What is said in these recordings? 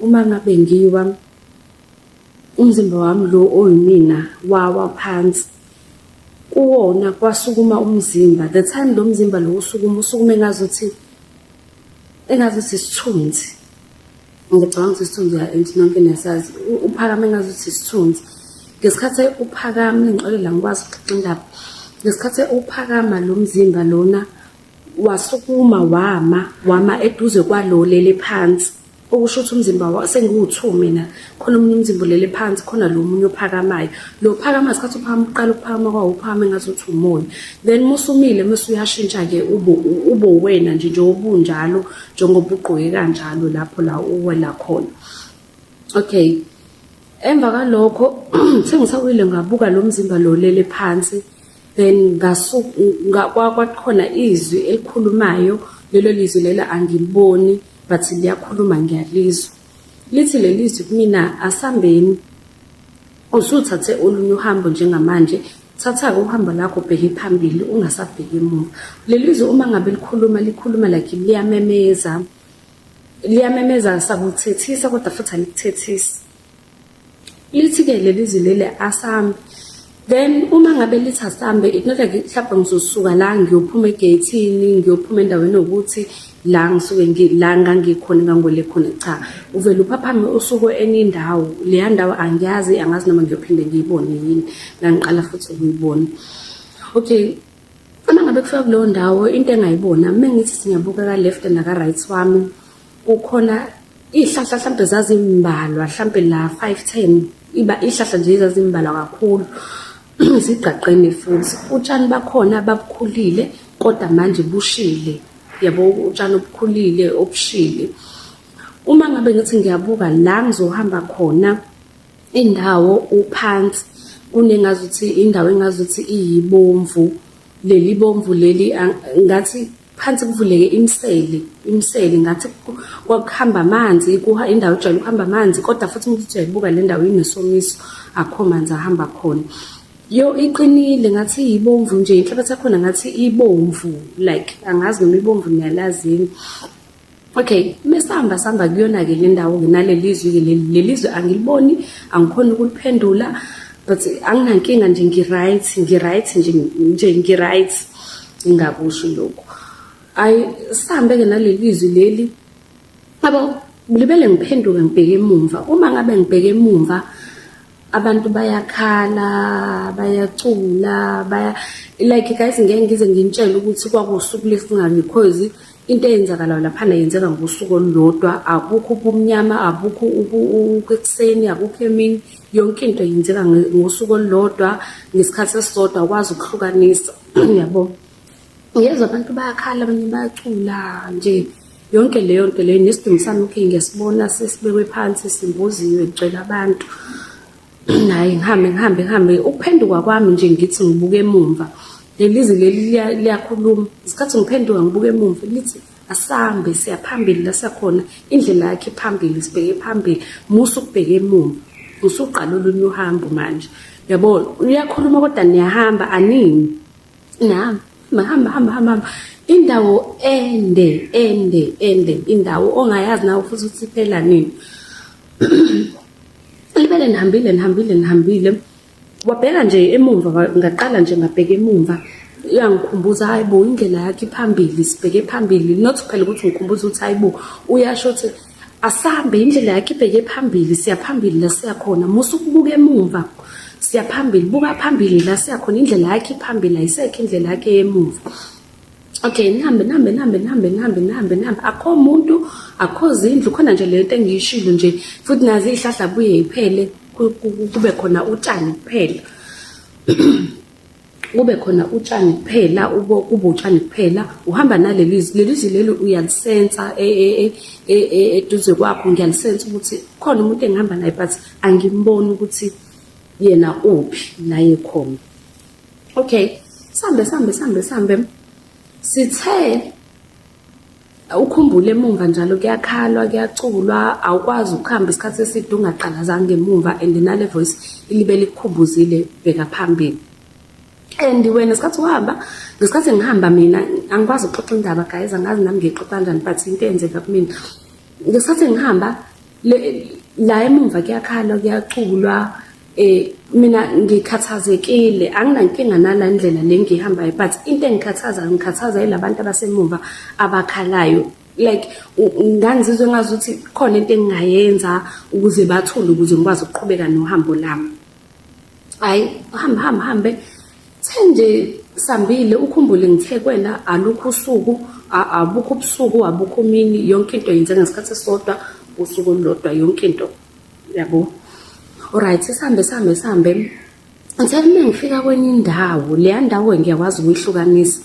Uma ngabe ngiwa, umzimba wami lo oyimina wawa phansi. Kuwona kwasukuma umzimba. The time lo mzimba lo usukuma, usukume engazuthi engazuthi isithunzi. Ngicabanga ukuthi isithunzi ya-anti nonke niyasazi. Uphakame engazuthi isithunzi. Ngesikhathi uphakama, ngixolela angikwazi ukuxoxa indaba. Ngesikhathi uphakama lo mzimba lona wasukuma wama, wama eduze kwalo lele phansi. Okusho ukuthi umzimba sengiwu-two mina, khona omunye umzimba olele phansi, khona lo munye ophakamayo. Lo phakama ngesikhathi uphakama uqala ukuphakama kwawo uphakama engazuthi umoya. Then musumile mese uyashintsha-ke ube ube uwena nje njengoba unjalo, njengoba ugqoke kanjalo lapho la uwela khona. Okay, emva kwalokho sengisawile ngabuka lo mzimba lo lele phansi. Then kwakhona izwi elikhulumayo, lelo lizwi lelo angiliboni but liyakhuluma ngiyalizwa. Lithi leli zwi kumina asambeni, usuthathe olunye uhambo njengamanje, thatha-ke uhambo lakho ubheke phambili ungasabheki emuva. Leli zwi uma ngabe likhuluma likhuluma like liyamemeza, liyamemeza sakuthethisa kodwa futhi alikuthethisi. Lithi-ke leli zwi leli asambe. Then uma ngabe lithi asambe, it not like mhlawumbe ngizosuka la ngiyophuma egeyithini, ngiyophuma endaweni yokuthi la ngisuke la ngangikhona ngangiwele khona. Cha, uvele uphaphame usuke enye indawo. Leya ndawo angiyazi, angazi noma ngiyophinde ngiyibone yini. Ngangiqala futhi ukuyibona. Okay, uma ngabe kufika kuleyo ndawo into engayibona, uma ngithi singiyabuka ka-left naka-right wami, kukhona iy'hlahla hlampe zazimbalwa hlampe la 5 10 iba ihlahla nje zazimbalwa kakhulu zigqaqene futhi utshani bakhona babukhulile kodwa manje bushile yabo utshani obukhulile obushile uma ngabe ngithi ngiyabuka la ngizohamba khona indawo uphansi kunengazuthi indawo engazuthi iyibomvu leli bomvu leli ngathi phansi kuvuleke imisele imisele ngathi kwakuhamba amanzi kuha indawo ejwayele ukuhamba amanzi kodwa futhi uma uthi uyayibuka le ndawo inesomiso akho manzi ahamba khona yo iqinile ngathi iyibomvu nje inhlabathi yakhona ngathi ibomvu like angazi noma ibomvu niyalazi yini. Okay, mesihamba sihamba kuyona-ke le ndawo-ke naleli zwi-ke leli leli zwi angiliboni angikhoni ukuliphendula but anginankinga nje ngi-right ngi-right nje nje ngi-right ngingakusho lokhu. Ayi sihambe-ke naleli zwi leli yabo libele ngiphenduke ngibheke emumva uma ngabe ngibheke emumva abantu bayakhala bayacula baya like guys ngeke ngize nginitshele ukuthi kwakuwusuku lesingaki because into eyenzakalayo laphana yenzeka ngosuku olulodwa akukho ubumnyama abukho ekuseni akukho emini yonke into yenzeka ngosuku olulodwa ngesikhathi esisodwa akwazi ukuhlukanisa yabo ngiyezwa abantu bayakhala abanye bayacula nje yonke leyo nto leyo nesidumbu sami okay ngiyasibona sesibekwe phansi simboziwe kugcwele abantu hayi ngihambe ngihambe ngihambe ukuphenduka kwami nje ngithi ngibuke emumva leli zwi leli liyakhuluma isikhathi ngiphenduka ngibuke emumva lithi asambe siyaphambili la siyakhona indlela yakhe phambili sibheke phambili musa ukubheka emumva usuqala olunye uhambo manje yabo uyakhuluma kodwa niyahamba anini nami hamba hamba hamba hamba indawo ende ende ende indawo ongayazi nawe futhi ukuthi iphela nini libele nihambile nihambile nihambile wabheka nje emumva ngaqala nje ngabheka emumva uyangikhumbuza hayi bo indlela yakhe iphambili sibheke phambili not phela ukuthi ngikhumbuza ukuthi hayi bo uyasho ukuthi asambe indlela yakhe ibheke phambili siyaphambili la siyakhona musa ukubuka emumva siyaphambili buka phambili la siyakhona indlela yakhe iphambili ayisekho indlela yakhe yemuva okay nihambe nihambe nihambe nihambe nihambe nihambe nihambe akho muntu akho zindlu khona nje lento engiyishilo nje futhi nazi izihlahla buye iphele kube khona utshani kuphela kube khona utshani kuphela kube utshani kuphela uhamba naleli zwi leli zwi leli uyalisensa e, e, e, eduze kwakho ngiyalisensa ukuthi khona umuntu engihamba naye but angimboni ukuthi yena uphi naye khona okay sambe sambe sambe sambe sithe ukhumbule emumva njalo kuyakhalwa kuyaculwa awukwazi ukuhamba isikhathi eside ungaqalazanga emumva and nale voice ilibe likukhumbuzile bheka phambili and wena ngesikhathi uhamba ngesikhathi ngihamba mina angikwazi ukuxoxa indaba guys angazi nami ngiyixoxa kanjani but into eyenzeka kumina ngesikhathi ngihamba. La emumva kuyakhalwa, kuyaculwa. Mina ngikhathazekile, anginankinga nala ndlela le ngiyihambayo, but into engikhathazayo, ngikhathaza yilabantu abasemumva abakhalayo. Like ngangizizwe ngazuthi khona into engingayenza ukuze bathule, ukuze ngikwazi ukuqhubeka nohambo lami. Hhayi, hambe hambe hambe, the nje sambile. Ukhumbule ngithe kwena alukho usuku, abukho ubusuku, abukho umini, yonke into yenzeka ngesikhathi esisodwa, usuku olulodwa, yonke into, yabo. Alright, sihambe sihambe sihambe. Ngithe uma ngifika kwenye indawo, leya ndawo ngiyakwazi ukuyihlukanisa,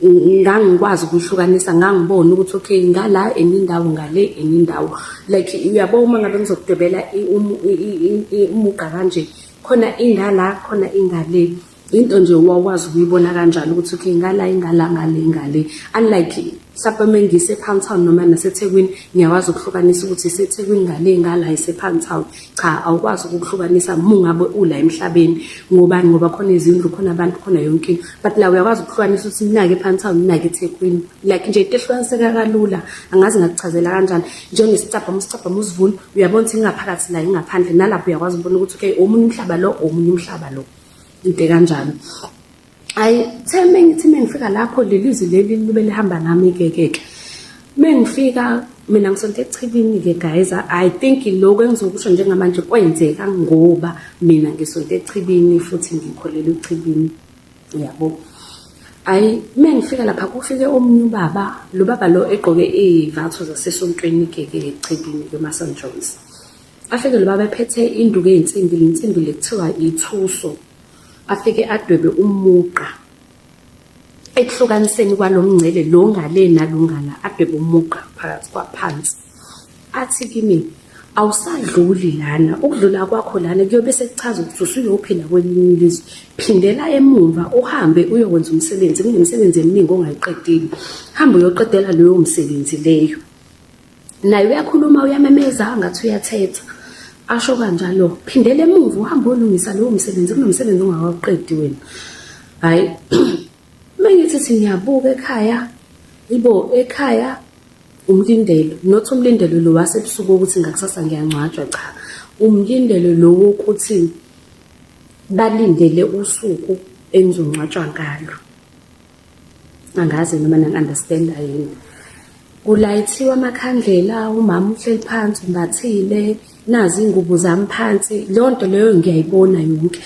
ngangikwazi ukuyihlukanisa, ngangibona ukuthi okay, ngala enye indawo, ngale enye indawo. Like uyabo, uma ngabe ngizokudwebela umugqa kanje, khona ingala, khona ingale, into nje wawukwazi ukuyibona kanjalo ukuthi okay, ngala ingala, ngale ingale. Unlike mhlawumbe uma ngise-Pinetown noma naseThekwini, ngiyakwazi ukuhlukanisa ukuthi iseThekwini ngale, ngala ise-Pinetown. Cha, awukwazi ukuhlukanisa uma ungabe ula emhlabeni. Ngobani? Ngoba khona izindlu, khona abantu, khona yonke into, but la uyakwazi ukuhlukanisa ukuthi nake ePinetown, nake eThekwini. Like nje into ehlukaniseka kalula, angazi ngakuchazela kanjani. Njengesicabha, uma usicabha, uma usivuna, uyabona ukuthi ingaphakathi la, ingaphandle. Nalapho uyakwazi ukubona ukuthi okay, omunye umhlaba lo, omunye umhlaba lo, into kanjalo. Hayi, the mengithi mengifika lapho, leli zwi leli libe lihamba nami ke ke ke. Mengifika mina ngisonto echibini ke guys, I think lokho engizokusho njengamanje kwenzeka ngoba mina ngisonto echibini futhi ngikholelwa echibini, yabo. Ayi, mengifika lapha kufike omunye ubaba, lo baba lo egqoke iy'vatho zasesontweni ke ke echibini ke St John's. Afike lo baba ephethe induku eyinsimbi, le nsimbi le kuthiwa ithuso. Afike adwebe umugqa ekuhlukaniseni kwalo mngcele lo ngale nalo ngala, adwebe umugqa phakathi kwaphansi. Athi kimi, awusadluli lana, ukudlula kwakho lana kuyobe sekuchaza ukuthi usuyophila kwelinye ilizwe. Phindela emumva, uhambe uyokwenza umsebenzi, kunemisebenzi eminingi ongayiqedile, hamba uyoqedela leyo msebenzi leyo. Naye uyakhuluma, uyamemeza ngathi uyathetha, asho kanjalo, phindela emuva uhambe uyolungisa lowo msebenzi, kunomsebenzi ongakawuqedi wena. Hhayi, mengithi thi ngiyabuka ekhaya, ibo ekhaya umlindelo, not umlindelo lo wasebusuku ukuthi ngakusasa ngiyangcwatshwa, cha, umlindelo lo wokuthi balindele usuku engizongcwatshwa ngalo. Angazi noma nangi-understand-a yini. Kulayithiwe amakhandlela, umama uhleli phansi umbathile, nazi iy'ngubo zami phansi, leyo nto leyo ngiyayibona yonke.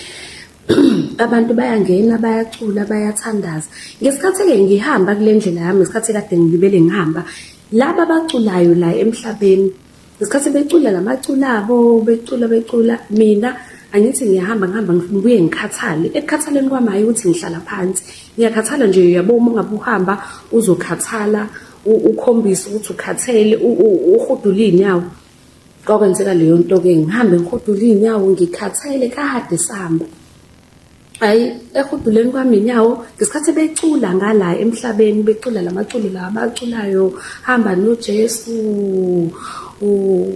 Abantu bayangena, bayacula, bayathandaza. Ngesikhathi-ke ngihamba kule ndlela yami, ngesikhathi kade ngilibele ngihamba, laba abaculayo la emhlabeni, ngesikhathi becula la maculo abo, becula becula, mina angithi ngiyahamba, ngihamba ngibuye ngikhathale. Ekukhathaleni kwami hhayi ukuthi ngihlala phansi, ngiyakhathala nje, uyabo, uma ngabe uhamba uzokhathala, ukhombise ukuthi ukhathele, uhudule iy'nyawo. Kwakwenzeka leyo nto-ke, ngihambe ngihudule iy'nyawo, ngikhathele kade sihamba. Hhayi, ehuduleni kwami iy'nyawo, ngesikhathi becula ngala emhlabeni, becula la maculo la abaculayo, hamba noJesu,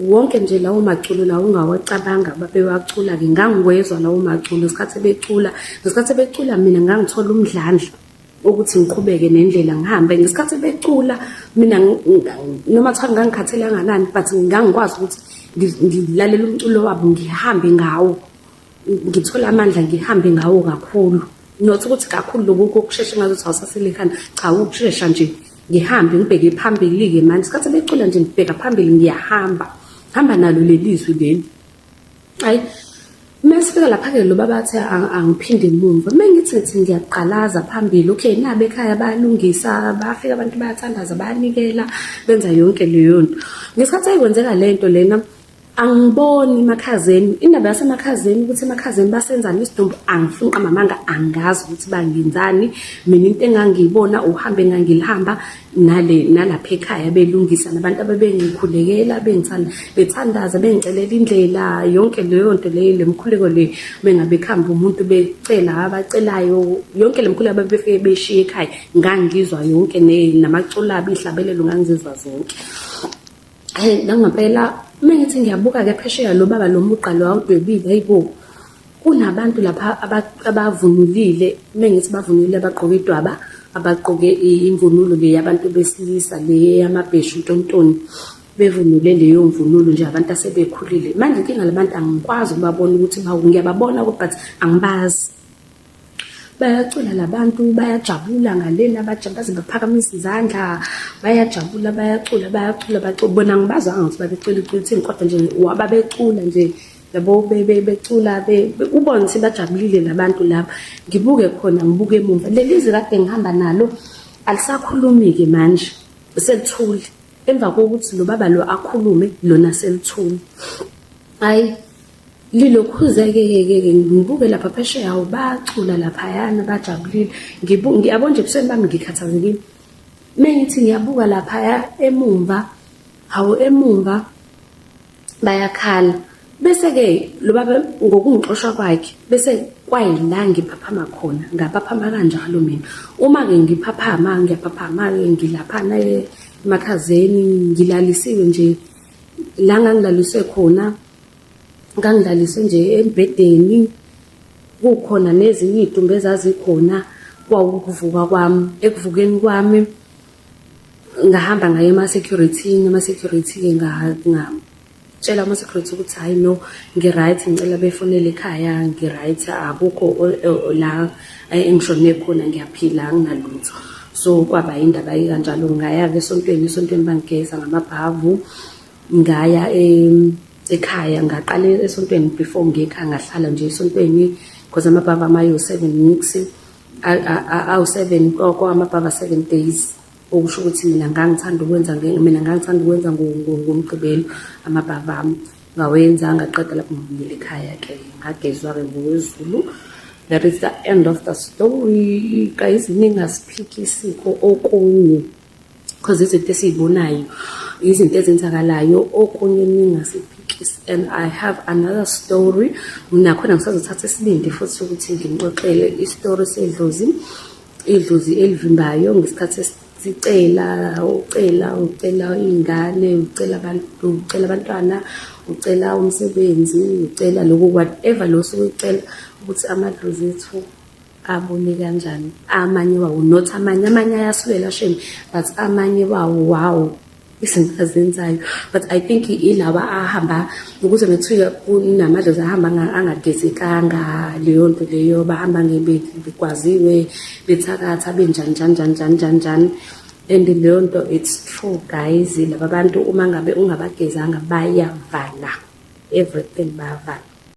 wonke nje lawo maculo lawo ungawacabanga babewacula-ke, ngangiwezwa lawo maculo ngesikhathi becula. Ngesikhathi becula mina ngangithola umdlandla ukuthi ngiqhubeke nendlela ngihambe. Ngesikhathi becula mina, noma kuthiwa ngangikhathele kangakanani, but ngangikwazi ukuthi ngilalele umculo wabo, ngihambe ngawo, ngithole amandla, ngihambe ngawo kakhulu. Not ukuthi kakhulu lokhu kokushesha ngazuthi awusasele ekhanda, cha, ukushesha nje ngihambe ngibheke phambili-ke manje. Isikhathi becula nje ngibheka phambili, ngiyahamba, hamba nalo leli zwi leli. Hhayi, uma sifika lapha-ke lo baba athi angiphinde emumva. Uma ngithi ngithi ngiyaqalaza phambili, okay, nabo ekhaya bayalungisa, bafika abantu bayathandaza, bayanikela, benza yonke leyo nto. Ngesikhathi ayikwenzeka le nto lena, angiboni emakhazeni, indaba yasemakhazeni ukuthi emakhazeni basenzani isidumbu, angifuni uqamba amanga, angazi ukuthi bangenzani. Mina into engangiyibona uhambe engangilihamba nale nalapha ekhaya belungisa, nabantu ababengikhulekela, bengithanda, bethandaza, bengicelela indlela, yonke leyo nto leyo, le mkhuleko le mengabe kuhamba umuntu becela abacelayo, yonke le mkhuleko ababefike beshiye ekhaya, ngangizwa yonke, namaculo abo, iy'hlabelelo ngangizizwa zonke. Hhayi, nangempela uma ngithi ngiyabuka-ke phesheya, lo baba lo mugqa lo awudwebile, hayi bo, kunabantu lapha abavunulile. Uma ngithi bavunulile, abagqoke idwaba, abagqoke imvunulo le yabantu besilisa, le yamabheshu ntontoni. Bevunule leyo mvunulo nje abantu asebekhulile. Manje inkinga labantu angikwazi ukubabona ukuthi bawu, ngiyababona but angibazi. Bayacula labantu, bayajabula ngalena, baze baphakamisa izandla, bayajabula, bayacula, bayacula, bacula. Bona angibazwanga ukuthi babecula iculo lithini, kodwa nje babecula nje yabo, becula, ubone ukuthi bajabulile labantu laba. Ngibuke khona, ngibuke emumva, leli zwi kade ngihamba nalo alisakhulumi-ke manje, selithule. Emva kokuthi lo baba lo akhulume, lona selithule. Hhayi, lilokhuze-ke-ke-ke ngibuke lapha phesheya, hawu bacula laphayana bajabulile. Yabo nje ebusweni bami ngikhathazekile. Uma ngithi ngiyabuka laphaya emumva, hawu emumva bayakhala. Bese-ke lo baba ngokungixosha kwakhe, bese kwayila ngiphaphama khona, ngaphaphama kanjalo mina. Uma-ke ngiphaphama, ngiyaphaphama-ke ngilaphana emakhazeni, ngilalisiwe nje la ngangilaliswe khona, ngangilaliswe nje embhedeni, kukhona nezinye iy'dumbu ezazikhona, kwawukuvuka kwami. Ekuvukeni kwami ngahamba ngaya ema-security-ni, ama-security-ke ngatshela ama-security ukuthi hhayi no, ngi-right, ngicela befonele ekhaya, ngi-right, akukho la engishone khona, ngiyaphila, anginalutho. So kwaba yindaba kanjalo. Ngaya-ke esontweni, esontweni bangigeza ngamabhavu, ngaya ekhaya, ngaqala esontweni before ngiye ekhaya, ngahlala nje esontweni because amabhavu ami ayiwu-7 weeks, awu-7 kwamabhava 7 days. Okusho ukuthi mina ngangithanda ukwenza mina ngangithanda ukwenza ngoMgqibelo amabhava ami, ngawenza ngaqeda lapho ngibuyela ekhaya-ke, ngagezwa-ke ngokwezulu. That is the end of the story guys. Ningasiphikisi-ko okunye because izinto esiyibonayo, izinto ezenzakalayo, okunye ningasiphikisi. And I have another story nakhona, ngisazothatha isibindi futhi ukuthi ngimxoxele isitori sedlozi, idlozi elivimbayo ngesikhathi sicela, ucela, ucela iy'ngane, ucela abantu, ucela abantwana, ucela umsebenzi, ucela lokhu, whatever lo osuke ucela, ukuthi amadlozi ethu abone kanjani amanye wawo. Not amanye, amanye ayasukela shame, but amanye wawo, wow, izinto azenzayo. But I think ilaba ahamba ukuze ngithiwe kunamadlozi ahamba angagezekanga, leyo nto leyo, bahamba begwaziwe, bethakatha, benjani njani njani njani njani njani. And leyo nto, it's true guys, laba bantu uma ngabe ungabagezanga bayavala everything, bayavala.